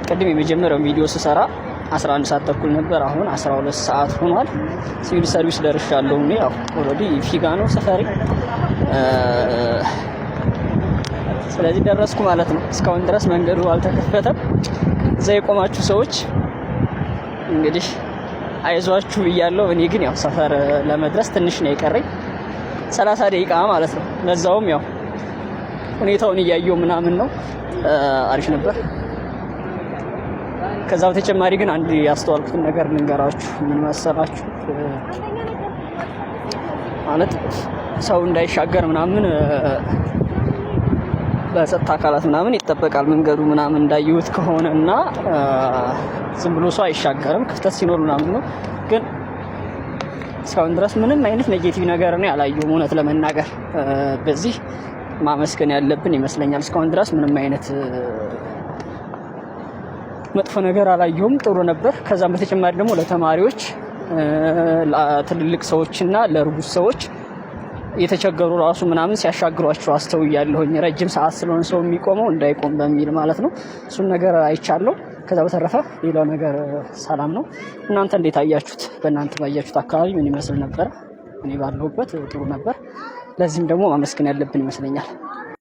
ቅድም የመጀመሪያው ቪዲዮ ስሰራ 11 ሰዓት ተኩል ነበር። አሁን 12 ሰዓት ሆኗል። ሲቪል ሰርቪስ ደርሻለሁ። እኔ ያው already ፊጋ ነው ሰፈሬ። ስለዚህ ደረስኩ ማለት ነው። እስካሁን ድረስ መንገዱ አልተከፈተም። እዛ የቆማችሁ ሰዎች እንግዲህ አይዟችሁ ብያለሁ። እኔ ግን ያው ሰፈር ለመድረስ ትንሽ ነው የቀረኝ፣ 30 ደቂቃ ማለት ነው። ለዛውም ያው ሁኔታውን እያየው ምናምን ነው። አሪፍ ነበር። ከዛ በተጨማሪ ግን አንድ ያስተዋልኩትን ነገር ልንገራችሁ። ምን መሰላችሁ? ማለት ሰው እንዳይሻገር ምናምን በጸጥታ አካላት ምናምን ይጠበቃል መንገዱ ምናምን እንዳየሁት ከሆነ እና ዝም ብሎ ሰው አይሻገርም። ክፍተት ሲኖር ምናምን ነው። ግን እስካሁን ድረስ ምንም አይነት negative ነገር ነው ያላየሁም። እውነት ለመናገር በዚህ ማመስገን ያለብን ይመስለኛል። እስካሁን ድረስ ምንም አይነት መጥፎ ነገር አላየሁም። ጥሩ ነበር። ከዛም በተጨማሪ ደግሞ ለተማሪዎች፣ ለትልልቅ ሰዎች እና ለእርጉዝ ሰዎች የተቸገሩ ራሱ ምናምን ሲያሻግሯቸው አስተውያለሁኝ። ረጅም ሰዓት ስለሆነ ሰው የሚቆመው እንዳይቆም በሚል ማለት ነው። እሱን ነገር አይቻለሁ። ከዛ በተረፈ ሌላው ነገር ሰላም ነው። እናንተ እንዴት አያችሁት? በእናንተ ባያችሁት አካባቢ ምን ይመስል ነበረ? እኔ ባለሁበት ጥሩ ነበር። ለዚህም ደግሞ ማመስገን ያለብን ይመስለኛል።